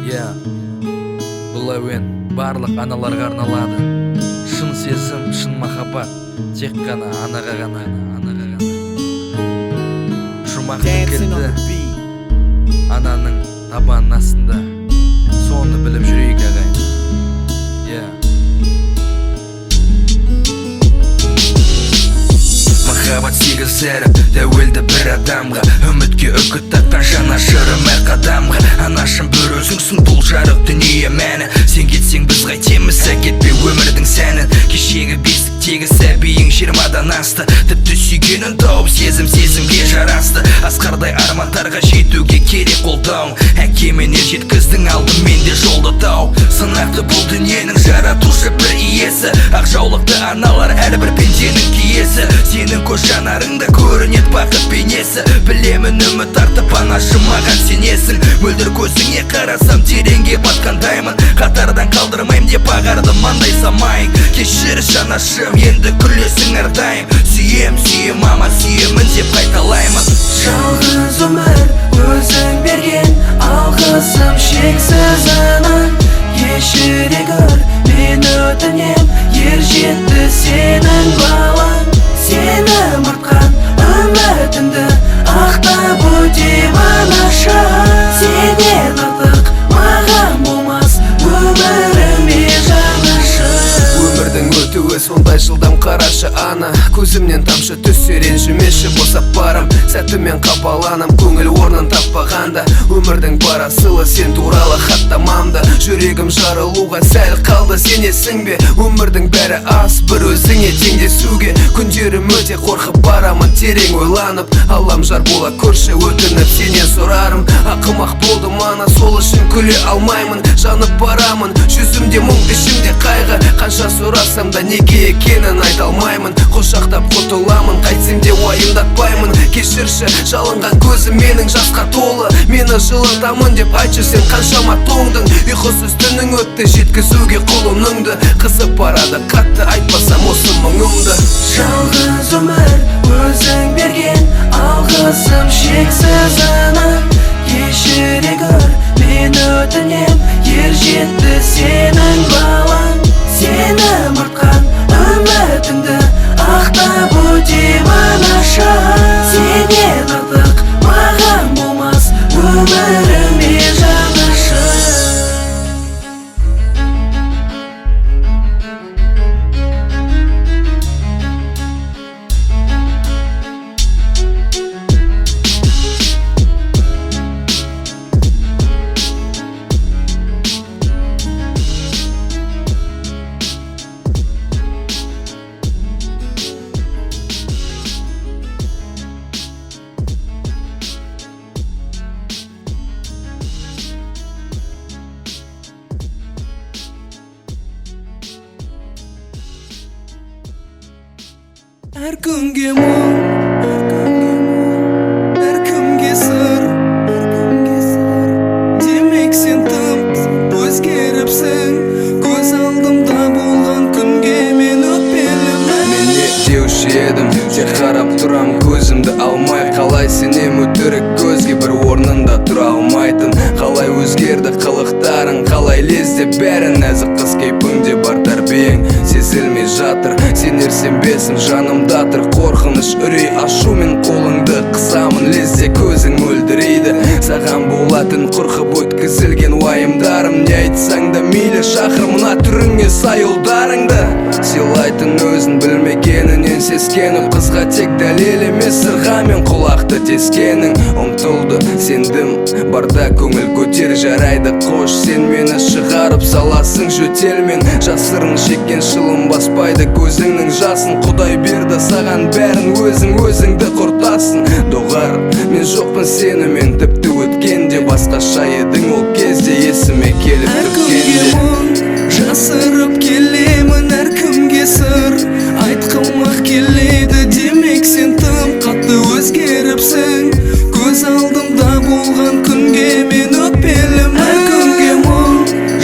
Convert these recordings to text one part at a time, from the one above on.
Иә, бұл әуен барлық аналарға арналады. Шын сезім, шын махаббат тек қана анаға ғана, анаға ғана. Шумақтың кілті ананың табанының астында. Соны біліп жүрейік, ағайын. Иә. Махаббат сегіз әріп, тәуелді бір адамға, үмітке үкі таққан жанашырым әр қадамға. Анашым, бір өзіңсің бұл жарық дүние мәні. Сен кетсең біз қайтеміз, әкетпе өмірдің сәнін. Кешегі бесіктегі сәбиің 20-дан асты, тіпті сүйгенін тауып сезім сезімге жарасты. Асқардай армандарға жетуге керек қолдауың. Әкемене жеткіздің алдымен де жолды тауып. Сынақты бұл дүниенің жаратушы бір иесі. Ақ жаулықты аналар әрбір пенденің киесі. Сенің көз жанарыңда көрінеді бақыт бейнесі. Білемін, үміт артып анашым маған сенесің. Мөлдір көзіңе қарасам тереңге батқандаймын. Қатардан қалдырмаймын деп ағарды маңдай самайын. Кешірші анашым, енді күлесің әрдайым. Сүйем, сүйем, мама, сүйемін деп қайталаймын. Жалғыз өмір өзің берген алғысым шексіз ана. Кешіре гөр, мен өтінем, ер жетті сенің балаң. Сенім артқан үмітіңді ақтап өтем анашым. Сенен артық маған болмас өміріме жанашыр. Өмірдің өтуі сондай жылдам, қарашы ана. Көзімнен тамшы түссе ренжімеші, босап барам. Сәтімен қапаланам, көңіл орнын таппағанда. Өмірдің парасылы сен туралы хаттамамды. Жүрегім жарылуға сәл қалды, сенесің бе? Өмірдің бәрі ас, бір өзіңе теңдесуге. Күндерім өте қорқып барамын, терең ойланып. Аллам жар бола көрші, өтініп сенен сұрарым. Ақымақ болдым ана, сол үшін күле алмаймын. Жанып барамын, жүзімде мұң, ішімде қайғы. Қанша сұрасам да неге екенін айта алмаймын. Құшақтап құтыламын, қайтсем де уайымдатпаймын. Кешірші, жалынған көзім менің жасқа толы. Мені жылытамын деп айтшы, сен қаншама тоңдың. Ұйқысыз түнің өтті, жеткізуге құлыныңды. Қысып барады қатты, айтпасам осы мұңымды. Жалғыз өмір өзің берген алғысым шексіз ана. Кешіре гөр, мен өтінем, ер жетті сенің балаң. Сенім артқан үмітіңді ақтап өтем анашым. Сенен артық маған болмас өміріме жанашыр. Әркімге мұң, әркімге сыр, демек сен тым өзгеріпсің. Көз алдымда болған күнге мен өкпелімін. Мен не деуші едім, тек қарап тұрам көзімді алмай. Қалай сенем өтірік көзге, бір орнында тұра алмайтын. Қалай өзгерді қылықтарың, қалай лезде бәрі. Нәзік қыз кейпіңде бар тәрбиең сезілмей жатыр. Сенер сенбесін жанымда тұр қорқыныш, үрей, ашумен қолыңды қысамын. Лезде көзің мөлдірейді, саған болатын қорқып өткізілген уайымдарым. Не айтсаң да мейлі, шақыр мына түріңе сай ұлдарыңды. Сыйлайтын өзін білмегенінен сескеніп, қызға тек дәлел емес сырғамен құлақты тескенің. Ұмтылды, сендім, барда көңіл көтер, жарайды қош. Сен мені шығарып саласың жөтелмен. Жасырын шеккен шылым баспайды көзіңнің жасын. Құдай берді саған бәрін, өзің өзіңді құртасың. Доғар, мен жоқпын сенімен, тіпті өткенде басқаша едің ол кезде, есіме келіп Әркімге түрткенде. мұң жасырып келемін, әркімге сыр айтқым-ақ келеді. Демек сен тым қатты өзгеріпсің. Көз алдымда болған күнге мен өкпелімін. Әркімге мұң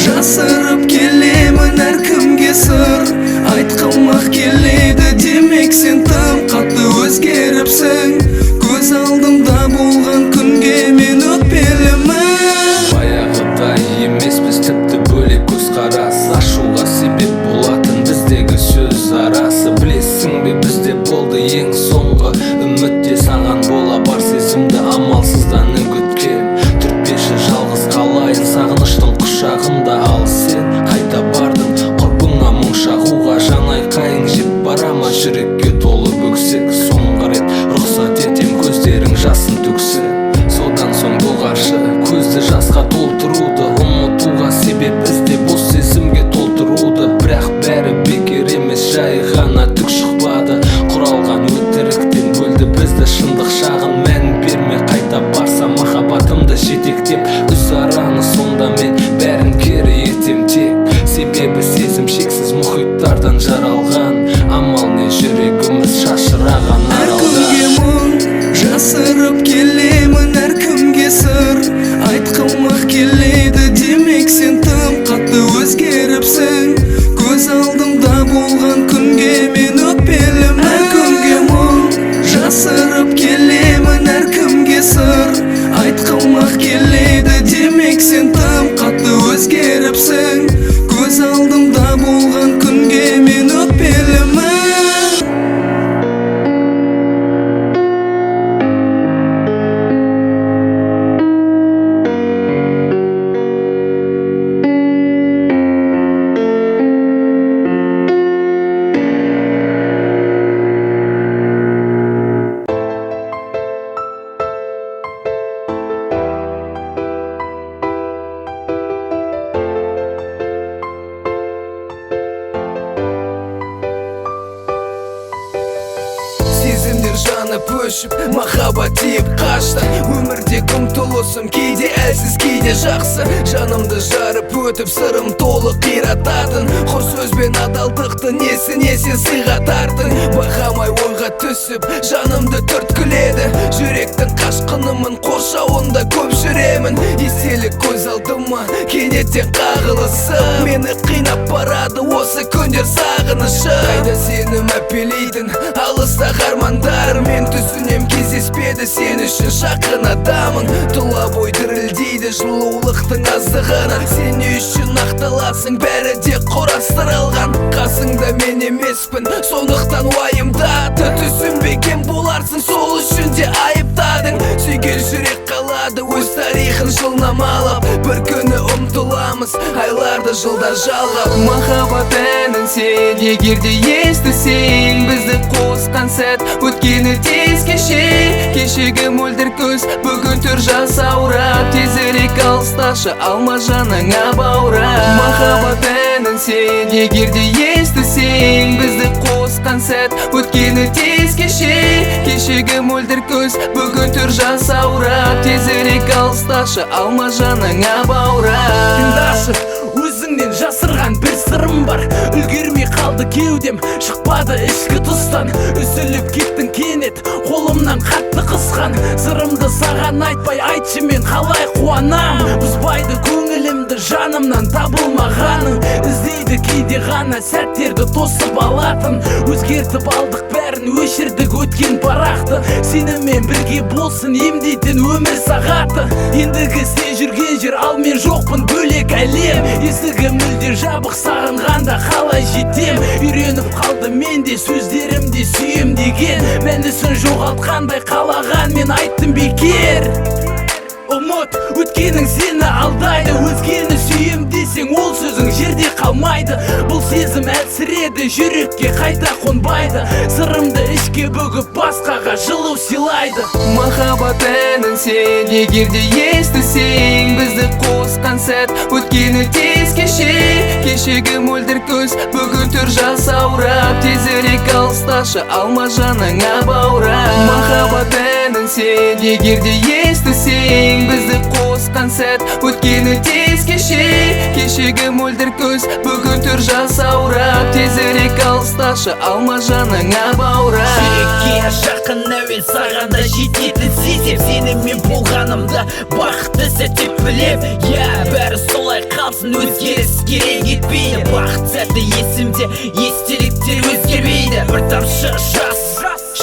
жасырып келемін, әркімге сыр айтқым-ақ келеді. Демек сен тым қатты өзгеріпсің. Көз алдымда болған күнге мен өкпелімін. Баяғыдай емес. жасқа толтыруды, ұмытуға себеп іздеп бос сезімге толтыруды. Бірақ бәрі бекер емес, жай ғана түк шықпады. Құралған өтіріктен бөлді бізді шындық шағын. Мән берме, қайта барса махаббатымды жетектеп үз араны, сонда мен бәрін кері етем тек. Себебі сезім шексіз мұхиттардан жаралған, амал не, жүрегіміз шашыраған аралда. Әркімге мұң жасырып келемін, әркімге сыр айтқым-ақ келеді. Демек сен тым қатты өзгеріпсің, көз алдымда болған күнге мен өкпелімін. Әркімге мұң жасырып келемін, әркімге сыр айтқым-ақ келеді. Демек сен тым қатты өзгеріпсің, көз алдымда болған күнге мен өкпелімін. Сезімдер жанып өшіп, махаббат тиіп қашты. Өмірде ұмтылысым кейде әлсіз, кейде жақсы. Жанымды жарып өтіп, сырым толы қирататын. Құр сөзбен адалдықты несіне сен сыйға тартың? Байқамай ойға түсіп, жанымды түрткіледі. Жүректің қашқынымын, қоршауында көп жүремін. Естелік көз алдыма кенеттен қағылысып, мені қинап барады осы күндер сағынышы. Қайда сенім әпелейтін алыстағы армандар? Мен түсінем, кездеспеді сен үшін жақын адамың. Тұла бой дірілдейді жылулықтың аздығынан. Сен не үшін ақталасың, бәрі де құрастырылған. Қасыңда мен емеспін, сондықтан уайымдады. Түсінбеген боларсың, сол үшін де айыптадың. Сүйген жүрек қалады өз тарихын жылнамалап. Бір күні ұмтыламыз айларды жылдар жалғап. Махаббат әнін сен егер де естісең, бізді қосқан сәт өткені тез кеше. Кешегі мөлдір көз бүгін түр жасаурап, тезірек алысташы алма жаныңа баурап. Махаббат әнін сен егер де естісең, бізді қосқан сәт өткені тез кеше. Кешегі мөлдір көз бүгін түр жасаурап, тезірек алысташы алма жаныңа баурап. Тыңдашы, өзіңнен жасырған бір сырым бар. Үлгермей қалды кеудем, шықпады ішкі тұстан. Үзіліп кеттің кенет, қолымнан қатты қысқан. Сырымды саған айтпай, айтшы мен қалай қуанам. Бұзбайды көңілімді жанымнан табылмағаның. Іздейді кейде ғана сәттерді тосып алатын. Өзгертіп алдық бәрін, өшірдік өткен парақты. Сенімен бірге болсын емдейтін өмір сағаты. Ендігі сен жүрген жер, ал мен жоқпын бөлек әлем. Есігі мүлде жабық, сағынғанда қалай жетем? Үйреніп қалды мен де сөздерімде сүйем деген. Мәнісін жоғалтқандай қалаған мен айттым бекер. Ұмыт, өткенің сені алдайды. Өзгені сүйем десең, ол сөзің жерде қалмайды. Бұл сезім әлсіреді, жүрекке қайта қонбайды. Сырымды ішке бүгіп, басқаға жылу сыйлайды. Махаббат әнін сен егер де естісең, бізді қосқан сәт өткені тез кеше. Кешегі мөлдір көз бүгін түр жасаурап, тезірек алысташы алма жаныңа баурап. Махаббат әнін сен егер де естісең, бізді қосқан сәт өткені тез кеше. Кешегі мөлдір көз бүгін түр жасаурап, тезірек алысташы алма жаныңа баурап. Жүрекке жақын әуен саған да жететін сезем. Сенімен болғанымда бақытты сәт деп білем. Я, бәрі солай қалсын, өзгеріс керек етпейді. Бақыт сәті есімде, естеліктер өзгермейді. Бір тамшы жас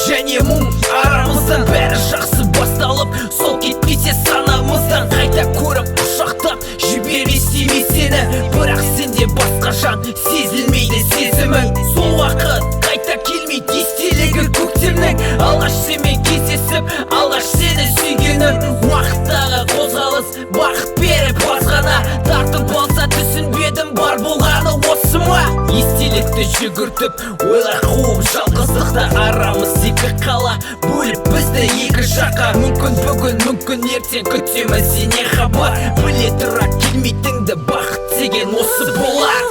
және мұң арамыздан, бәрі жақсы басталып, сол кетпесе санамыздан. Қайта көріп құшақтап жібермес емес сені, бірақ сенде басқа жан сезілмейді сезімің. Сол уақыт қайта келмейді естелігі көктемнің. Алғаш сенімен кездесіп, алғаш сені сүйгенім. Уақыттағы қозғалыс бақыт беріп басқана тартып алса, түсінбедім бар болғаны осы ма? Естелікті жүгіртіп, ойлар қуып жалғыздықта. Арамыз екі қала бөліп Бөліп бізді екі жаққа. Мүмкін бүгін, мүмкін ертең күтемін сенен хабар. Біле тұра келмейтінді бақыт деген осы болар.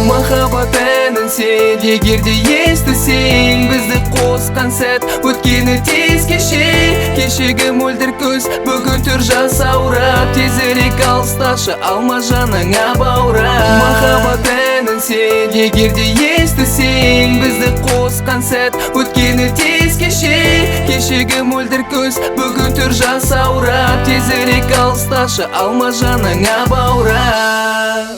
Махаббат әнін сен егер де естісең, бізді қосқан сәт өткені тез кеше. Кешегі мөлдір көз бүгін түр жасаурап, тезірек алысташы алма жаныңа баурап. Махаббат әнін сен егер де естісең, бізді қосқан сәт өткені тез кеше. Кешегі мөлдір көз бүгін түр жасаурап, тезірек алысташы алма жаныңа баурап.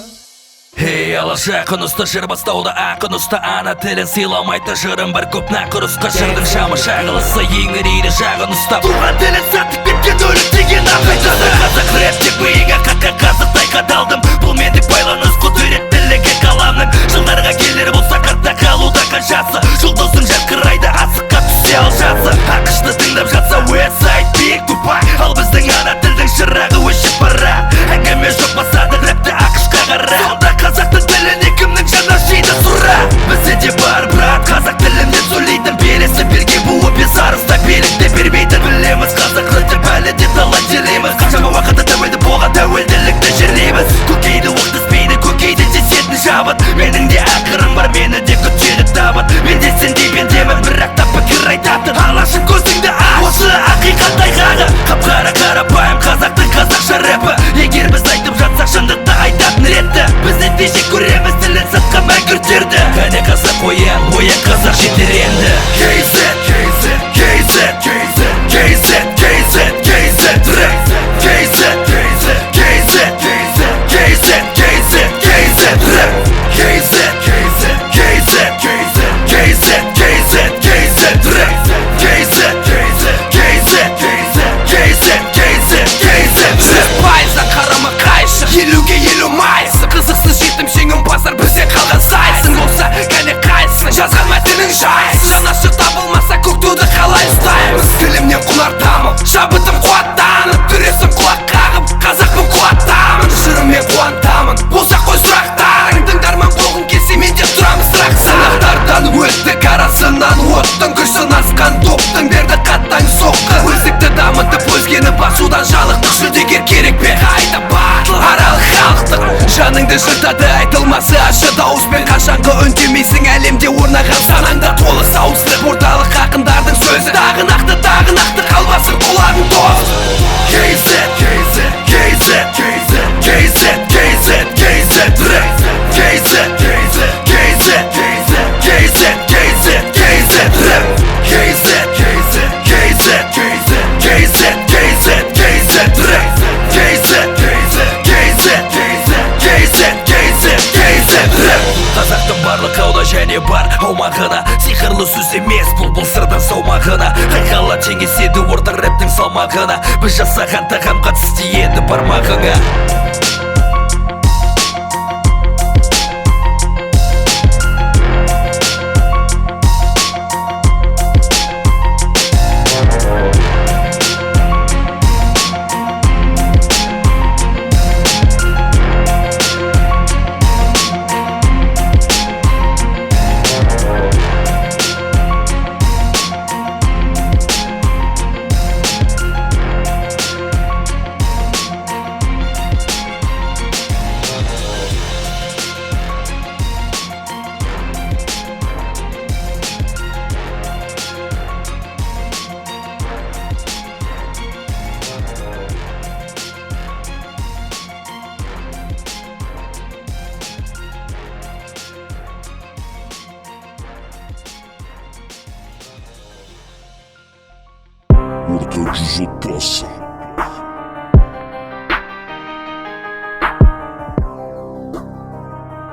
Ей, алаш жақын ұста, жыр бастауда ақын ұста, ана тілін сыйламайтын жырым бар көп нақұрысқа. Жырдың шамы шағылысы еңірейді жағын ұстап, туған тілін сатып кеткен өлі деген ақ айтады. Қазақ рэп деп миыңа қатқан қазықтай қадалдым, бұл мендік байланыс құдіреттілігі қаламның. Жылдарға келер болса қартта қалуда қаншасы, жұлдызың жарқырайды асыққа түсе алжасы. АҚШ-ты тыңдап жатса Westside Big Tupac, ал біздің ана тілдің шырағы өшіп барады. Әңгіме жоқ басады рэпті АҚШ-қа қара, сонда қазақтың тіліне кімнің жаны ашиды сұра. Бізде де бар брат қазақ тілінде сөйлейтін, белесі белге буып бес арыста билікті бермейтін. Білеміз қазақ рэп әлі де талай телейміз, қаншама уақытта тәуелді болған тәуелділікті жерлейміз. Көкейді оқ түспейді, көкейді тесетін жабыт, менің де ақырым бар, мені де күтеді табыт. Мен де сендей пендемін, бірақ та пікір айтатын. Алашым көзіңді аш, осы ақиқат айғағы. Қап-қара қарапайым қазақтың қазақша рэпі, егер біз айтып жатсақ шындықты айтатын ретті. Біз нәтиже көреміз тілін сатқан мәңгүрттерді. Қане қазақ оян, оян қазақ жетер енді. KZ, KZ, KZ, KZ, KZ, KZ, KZ, рэп. KZ, KZ, KZ, KZ, KZ, KZ, рэп. KZ, KZ, KZ, KZ, KZ, KZ, рэп. KZ, KZ, KZ, KZ, KZ, KZ, рэп. Пайыздан қарама қайшы, 50-ге 50 майысы. Қызықсыз жетім жеңімпаздар бізде қалған сайсың. Болса кәне қайсың, жазған мәтінің жайсың. Жанашыр табылмаса көк туды қалай ұстаймыз? Тілімнен құнар тамып, шабытым қуаттанып, дүресім құлақ қағып, қазақпын қуаттамын. Жырыммен қуантамын, болса қой сұрақтарың. Тыңдарман болғың келсе мен де тұрамын сұрақсыз. Сынақтардан өттік, арасынан оттың күшін асқан топтың берді қаттаң соққы. Өздікті дамытып, өзгені басудан жалықтық. Жүлдегер керек пе қайта батыл арал халықтық. Жаныңды жыртады айтылмасы ащы дауыспен. Қашанғы үндемейсің әлемде орнаған санаңда толы сауыс. Орталық ақындардың сөзі тағы нақты, тағы нақты, қалмасын құлағың тос. KZ, KZ, KZ, KZ, KZ, KZ, рэп. KZ, KZ, KZ, KZ, KZ, KZ, рэп. KZ, KZ, KZ, KZ, KZ, KZ, рэп. KZ, KZ, KZ, KZ, KZ, рэп. Қазақтың барлық ауда және бар аумағына сиқырлы сөз емес бұл сырдың саумағына. Қайқала теңеседі орта рэптің салмағына, біз жасаған тағамға тістейді бармағыңа. Орта жүз отбасы.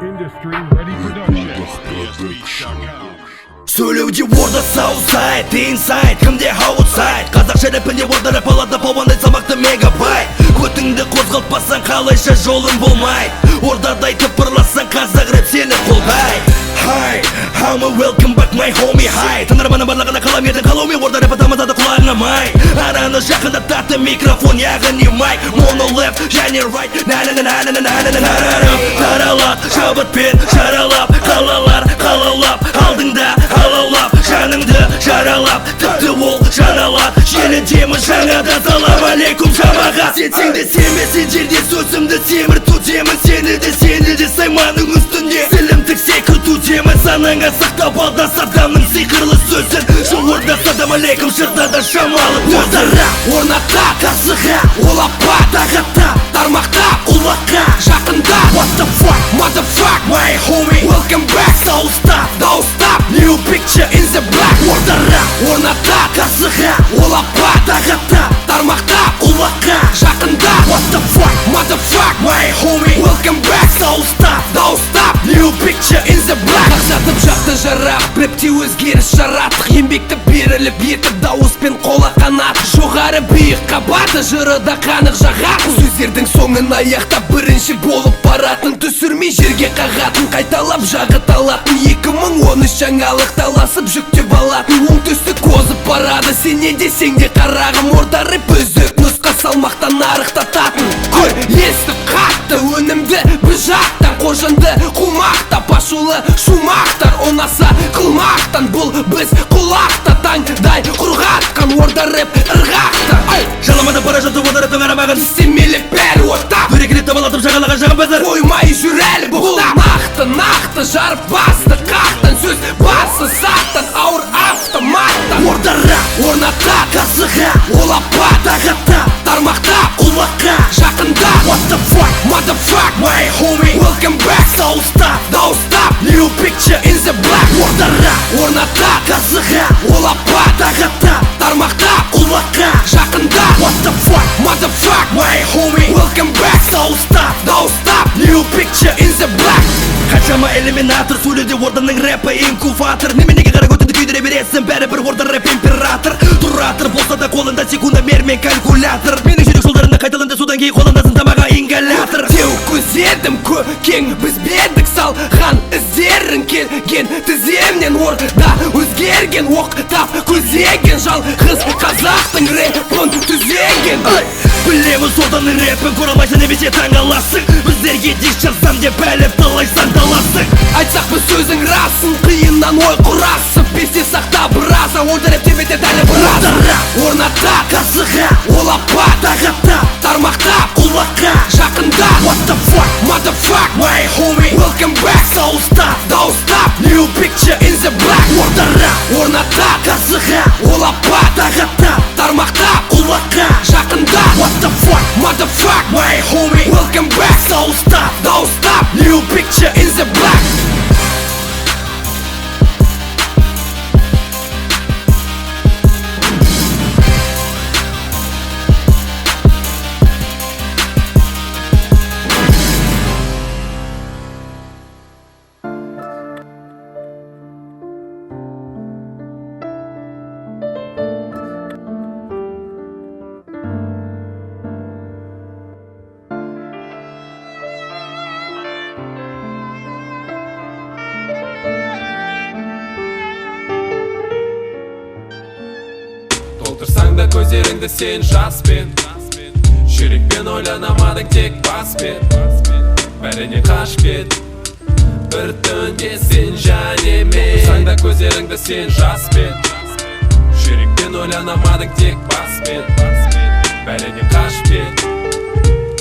Industry Ready Production. Сөйлеуде орда Southside, inside, кімде outside. Қазақша рэпінде орда рэп алады пауандай салмақты мегабайт. Көтіңді қозғалтпасаң қалайша жолың болмайды. Ордадай тыпырласаң қазақ рэп сені қолдайды. Hi, I'm a welcome back my homie. Hi, тыңдарманның барлығына қалам ертең қалумен орда рэпі тамызады құлағыңа май. Араны жақындатады микрофон, яғни майк. Mono left және right. На на на на на на на на на. Таралады шабытпен жаралап, қалалар қалаулап, алдыңда алаулап, жаныңды Жаралап, тіпті ол жаралап. Желідемін жаңадан, салам алейкум жамағат. Сенсең де сенбесең жерде сөзімді семіртудемін. Сені де сені де сайманың үстінде сілімтік секіртудемін. Санаңа сақтап ал да Саддамның сиқырлы сөзін. Жуырда садам алейкум жырда да шамалы төзін. Орната, қарсыға, ол апа, тағатта, тармақта, құлаққа, жақында. What the fuck, motherfuck, my homie, welcome back. Сауыстап, дауыстап, new picture in the black. Ордара, орната, қарсыға, ол апа, тағатта, тармақта, құлаққа, жақында. What the fuck, motherfuck, my homie, welcome back. Сауыстап, дауыстап, new picture in the black. Қақсатып жақты жарақ, рэпте өзгеріс жараттық. Еңбекті беріліп етіп дауыспен қола қанат. Жоғары биік қабаты жыры да қанық жағатын. Сөздердің соңын аяқтап бірінші болып баратын. Түсірмей жерге қағатын, қайталап жағыт алатын. 2013 жаңалық таласып жүктеп алатын. Оңтүстік озып барады, сен не десең де қарағым. Орда рэп үздік нұсқа салмақтан нарықтататын. Көр, естіп қатты өнімді біз жақтан. Қожынды қумақтап ашулы шумақтар ұнаса қылмақтан. Бұл біз құлақта таңдай құрғатқан орда рэп ырғақты. Жаламада бара жатып орда рэптің арамағын Істемелеп бәрі оттап, дөрекі табалатып жағалаған жағын базар. Қоймай жүр әлі боқтап. Нақты нақты жарып басты қақтан. Сөз басы сақтан ауыр автоматтан. Ордара, орната, қарсыға, ол апа, тағатта, тармақта, құлаққа, жақында. What the fuck, motherfuck, my homie, welcome back. Сауыстап, дауыстап, new picture in the black. Ордара, орната, қарсыға, ол апа, тағатта, тармақта, құлаққа, жақында. What the fuck, motherfuck, my homie, welcome back. Сауыстап, дауыстап, new picture in the black. Қаншама элиминатор сөйлеуде орданың рэпі инкубатор. Неменеге қара көтіңді күйдіре бересің, бәрібір орда рэп император. Тұратыр болса да қолында секундомер мен калькулятор. Менің жүрек жолдарында қайталанды, содан кейін қолданасың тамаға ингалятор. Теу көзедім көкең біз бедік салған іздерін келген тіземнен. Орда өзгерген оқтап көзеген жалғыз қазақтың рэпін түзеген. Білеміз орданың рэпін, көре алмайсың немесе таңғаласың. Біздерге дис жазсам деп әлі талай сандаласың. Айтсақ біз сөзің расын, қиыннан ой құрасып, бесте сақта біраза. Орда рэп тербетеді әлі біраз. Ордара, орната, қарсыға, ол апа, тағатта, тармақта, құлаққа, жақында. What the fuck, motherfuck, my homie, welcome back. Сауыстап, дауыстап, new picture in the black. Ордара, орната, қарсыға, ол апа, тағатта, тармақта, құлаққа, жақында. What the fuck, motherfuck, my homie, welcome back. Сауыстап, дауыстап, new picture in the black. Толтырсаң да көздеріңді сен жаспен, жүрекпен ойланамадың тек баспен. Бәрінен қашып кет бір түнге сен және мен. Толтырсаң да көздеріңді сен жаспен, жүрекпен ойланамадың тек баспен. Бәрінен қашып кет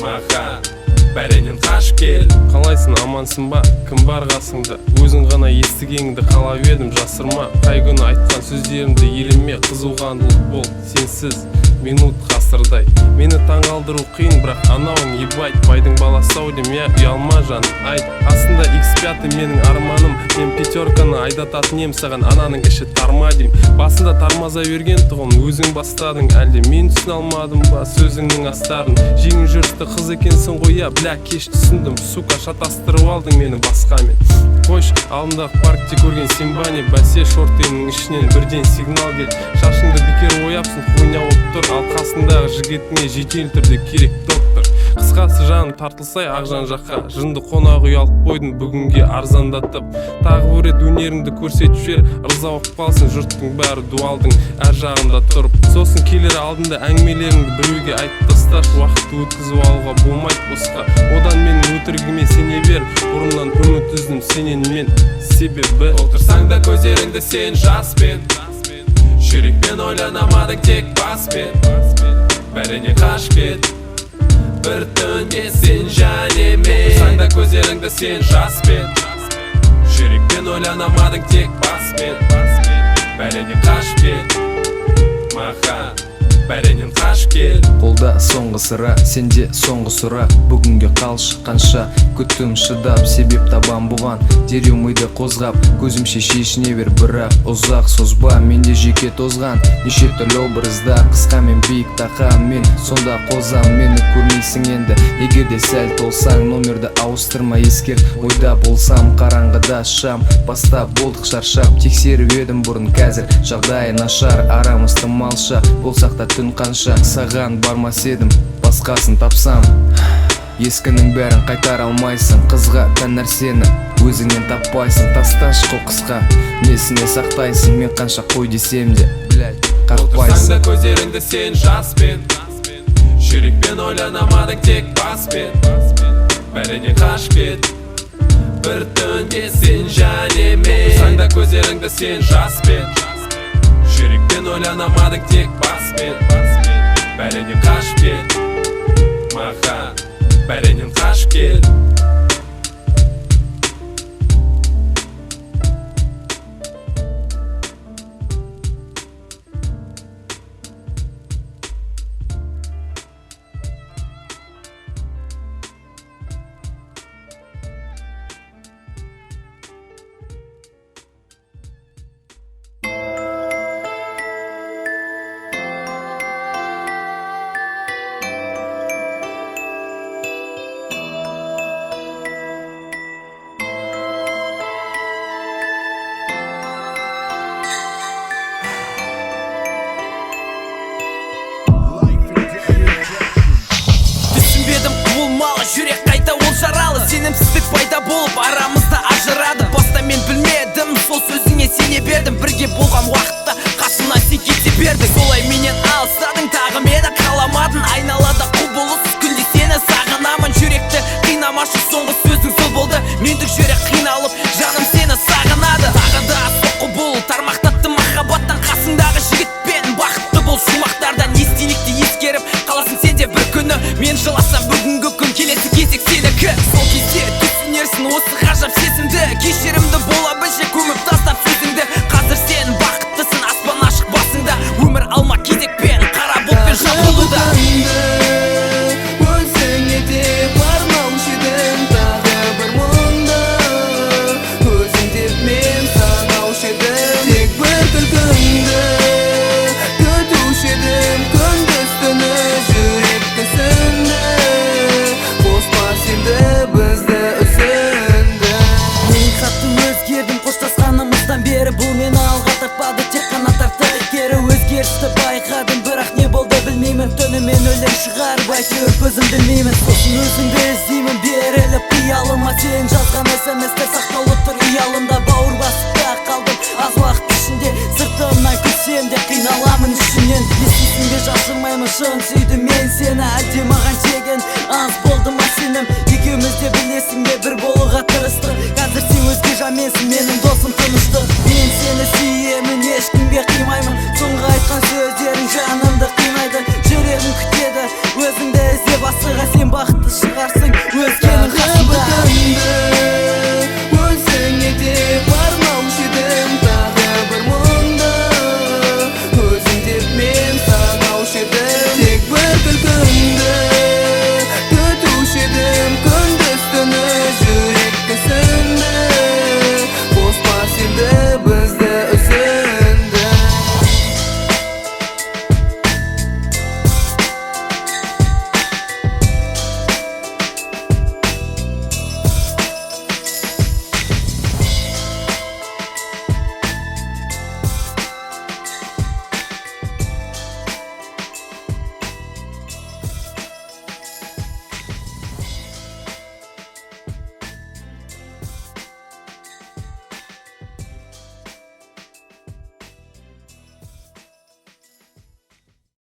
маған, бәрінен қашып кел. Қалайсың, амансың ба, кім бар қасыңда? Өзің ғана естігеніңді қалап едім, жасырма. Қай күні айтқан сөздерімді елеме, қызуқандылық бол сенсіз минут ғасырдай. Мені таңғалдыру қиын, бірақ анауың ебать. Байдың баласы ау дем, я ұялма жаным, айт. Астында X5 менің арманым, мен пятерканы айдататын ем саған, ананың іші тарма дейм. Басында тармаза берген тұғын, өзің бастадың, әлде мен түсіне алмадым ба сөзіңнің астарын. Жеңіл жүрісті қыз екенсің ғой, я, бля, кеш түсіндім, сука, шатастырып алдың мені басқамен. Қойшы, алдындағы паркте көрген сен ба не, бәсе шортыңның ішінен бірден сигнал кел. Шашыңды бекер ояпсың, хуйня болып тұр, ал қасындағы жігітіңе жедел түрде керек доктор. Қысқасы жаным тартылсай ақжан жаққа, жынды қонақ үй алып қойдым бүгінге арзандатып. Тағы бір рет өнеріңді көрсетіп жібер, ырза болып қалсын жұрттың бәрі дуалдың әр жағында тұрып. Сосын келер алдында әңгімелеріңді біреуге айтып тасташы, уақытты өткізіп алуға болмайды босқа. Одан менің өтірігіме сене бер, бұрыннан үміт үздім сенен мен, себебі. Толтырсаң да көздеріңді сен жаспен, Жүрекпен ойланамадың тек баспен, бәрінен қашып кет. Бір түнде сен және мен, толтырсаң да көздеріңді сен жаспен. Жүрекпен ойланамадың тек баспен, бәрінен қашып кет. Маған бәрінен қашып кет. Қолда соңғы сыра, сенде соңғы сұрақ. Бүгінге қалшы қанша күттім шыдап, себеп табам бұған, дереу миды қозғап. Көзімше шешіне бер, бірақ ұзақ созба. Менде жеке тозған неше түрлі образда, қысқа мен биік тақа, мен сонда қозам. Мені көрмейсің енді, егер де сәл толсаң. Номерді ауыстырма, ескерт, ойда болсам. Қараңғыда шам баста болдық шаршап. Тексеріп едім бұрын, қазір жағдайы нашар. Арамыз тым алша, болсақ та түн қанша. Саған бармас едім, басқасын тапсам. Ескінің бәрін қайтара алмайсың, қызға тән нәрсені өзіңнен таппайсың. Тасташы қоқысқа, несіне сақтайсың? Мен қанша қой десем де, блядь, Толтырсаң қақпайсың. да көздеріңді сен жаспен. Жүрекпен ойланамадың тек баспен, бәрінен қашып кет. Бір түнде сен және мен, толтырсаң да көздеріңді сен жаспен. Жүрекпен ойланамадың тек баспен, бәрінен қашып кет. Маған бәрінен қашып кет. Түсінбедім құбылмалы жүрек қайта ол жаралы. Сенімсіздік пайда болып арамызда ажырады. Баста мен білмедім, сол сөзіңе сене бердім. Бірге болған уақытта қасымнан сен кете бердің. Солай менен алыстадың, тағы мені қаламадың. Айналада құбылыс, күнде сені сағынамын. Жүректі қинамашы, соңғы сөзің сол болды. Мендік жүрек қиналып, жаным сені сағынады. Тағы да соққы бұл, тармақтатты махаббаттан. Қасыңдағы жігітпен бақытты бол шумақтардан. Естелікті ескеріп қаласың сен де бір күні. Мен жыласам бүгінгі күн, келесі кезек сенікі. Сол кезде түсінерсің осы ғажап сезімді. Кешірімді бола білші, көміп тастап сөзіңді. Қазір сен бақыттысың, аспан ашық басыңда. Өмір алма кезекпен, қара бұлтпен жабылуда. Өзіңе деп арнаушы едім тағы бір мұңды, өзің деп мен санаушы едім. Тек бір күлкіңді күтуші едім, күндіз түні жүрек түсінді. Қоспас енді бізді үзінді. Мен қатты өзгердім қоштасқанымыздан бері. Бұл мені алға тартпады, тек қана тартты кері. Өзгерісті байқадым, бірақ не болды білмеймін. Түнімен өлең шығарып әйтеуір көзімді ілмеймін. Сосын өзіңді іздеймін беріліп қиялыма. Сен жазған смс-тер сақтаулы тұр ұялымда. Бауыр басып та қалдым аз уақыт ішінде. Сыртымнан күлсем де қиналамын ішімнен. Естисің бе, жасырмаймын, шын сүйдім.